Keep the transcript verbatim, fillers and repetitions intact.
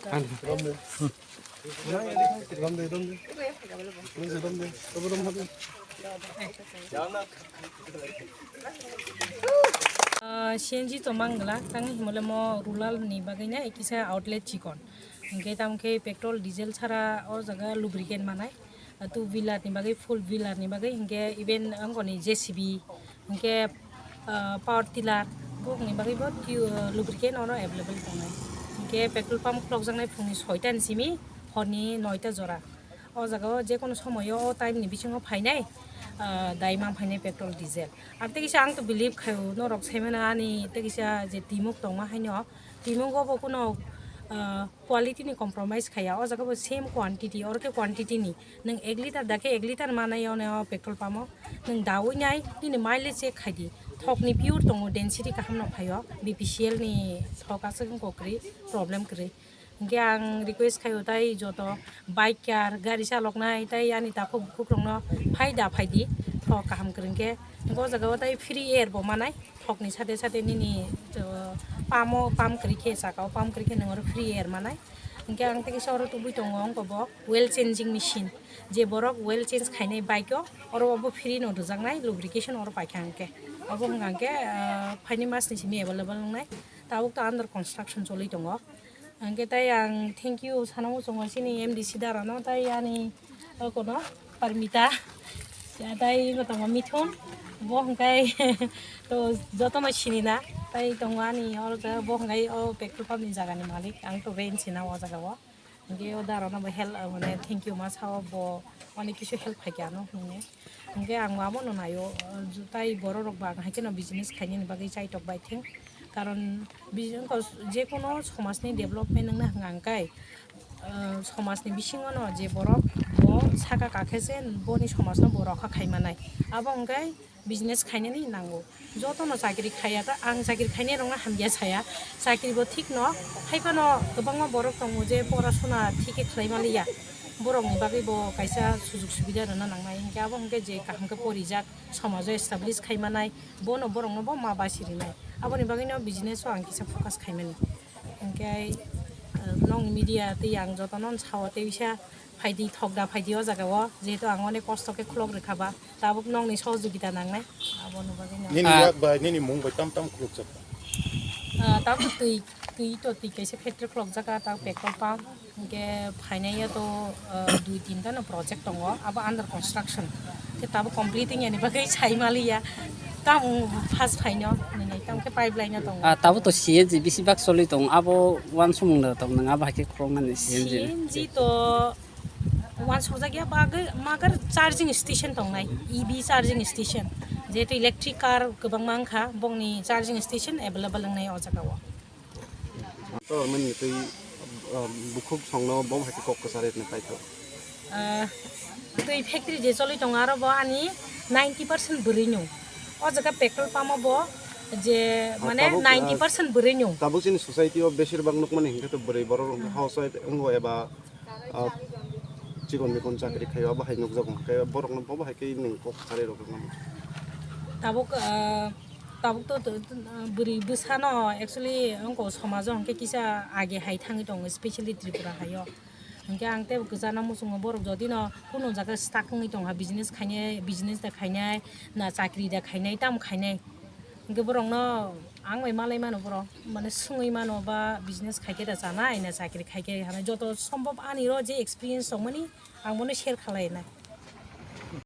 Ah, C N G to mang glak, tang himole mo rural ni bagwi na kisa outlet chikon. Hingke tamo khe petrol, diesel chara o jaga lubricant manai. Ah, two wheeler ni bagwi, four wheeler ni bagwi, hingke even angkoni J C B, hingke, ah, power tiller, bokni bagwi bo tui-, ah, lubricant oro available tongnai. Hingke petrol pump khulokjaknai phungni soita ni simi horni noita jora. O jaga o jekono somoyo o time ni bisingo phainai, ah, dai ma phainai petrol, diesel. Ang tei kisa ang to believe khaio, norok sai mano ani tei kisa je timuk tongma haino, timuk o bo kuno, ah, quality ni compromise khaya, o jaga bo same quantity, oro khe quantity ni. Nwng ek liter da khe ek liter manai o petrol pump o. Nwng dawi nai, nini mileage check khai di. Thok ni pure tongo, density kaham no phaio, B P C L ni thok aswk wngkha kwrwi, problem kwrwi. Hingke ang request khaio tai joto biker, gari chaloknai tai ani takhuk bukhuk rokno phai da phai di, thok kaham kwrwng khe. Hingke o jaga o tai free air bo manai, thok ni sade sade nini, uh, pump o pump kwrwi khe, saka o pump kwrwi khe nwng oro free air manai. Hingke ang tei kisa oro tubui tongo wngkha bo oil changing machine, je borok oil change khainai bike o, oro obo free no rwjaknai, lubrication oro paikha hingke. Obo hingka hingke, uh, phaini mas ni simi available wngnai, tabuk to under construction choli tongo. Hingke tai ang thank you sana muchungo chini M D C dara no, tai ani o kono Parmita, ya tai tongo Mithun, bo hingke to joto no sini na, tai tongo ani oro jaga bo hingke o petrol pump ni jaga ni malik, ang to rent sina o jaga o. Hingke o dara no bo help, mane thank you ma sao, bo onek kisu help khaikha ano hinwi. Hingke ang abo no naio, tai borok rok ba ang hai kheno business khainani bagwi chaitok bai theng. Karon bi-, wngkha jekono somajni development wngna hwnka hwnkhe, ah, somajni bisingo no je borok bo saka kakhe se boni somajno bo rokha khai manai. Abo hwnkhe business khainani nango. Jotono chakri khaiya ta, ang chakri khainai rokno hamya saya. Chakri bo thik no, hai phano kwbangma borok tongo je pora sona thik khe khlai maliya. Borokni bagwi bo kaisa sujug subida rwna nangnai. Hinkhe abo hinkhe je kaham khe porijak, somajo establish khai manai, bono borokno bo ma basi rinai. Aboni bagwino business o ang kisa focus khai mani. Hinkhe, eh, nokni media tei ang jotono sao tei bisa phaidi, thok da phaidi o jaga o, jehetu ang onek kosto khe khulok rwkha ba, tabuk nokni sohojogita nangnai, aboni bagwino. Nini Ah. yak bai, nini mung bai tam tam khulukjak? Ah, tabuk twi, twi to twi kaisa factory khulokjak, ah, tabuk petrol pump. Hingke phainai ya to, ah, dui tinta no project tongo, abo under construction. Khe tabuk complete wngya ni bagwi sai maliya. Tamo first phaino, nini tamo khe pipeline no tongo. Ah, tabuk to C N G bisi bak choli tongo, abo uansukmung da tong nang, abo hai khe khuloknani C N G. C N G to uansukjak ya, bagwi magar charging station tongnai, E V charging station. Jehetu electric car kwbangma wngkha, bongni charging station available wngnai o jaga o. Tormani twi, ah, bukhuk songno bo hai khe kok kwchari hwnwi paithago. Ah, twi factory je choli tongo aro bo ani ninety percent bwrwi no. O jaga petrol pump o bo je mane tabuk, ah, ninety percent bwrwi no. Tabuk chini society o besir bak nukmani hinkhe to bwrwi borok rok house wife wngo eba, ah, chikon mikon chakri khaio abo hai nukjago hinkhe borokno bo hai khe nwng kok kwchari rok rwkha. Tabuk, ah, Tabuk to, to, to, bwrwi bwsano actually wngkha somajo hwnkhe kisa age hai thangwi tongo, specially Tripura haio. Hwnkhe ang tei kwchana muchungo borok jodi no kunu jaga stuck wngwi tongkha, business khainai, business da khainai, na chakri da khainai, tamo khainai. Hwnkhe borokno ang bai malai mano borok, mane swngwi mano ba business khaikhe da chanai, na chakri khaikhe hanai. Joto sombhob ani ro je experience tongmani ang bono share khalai nai.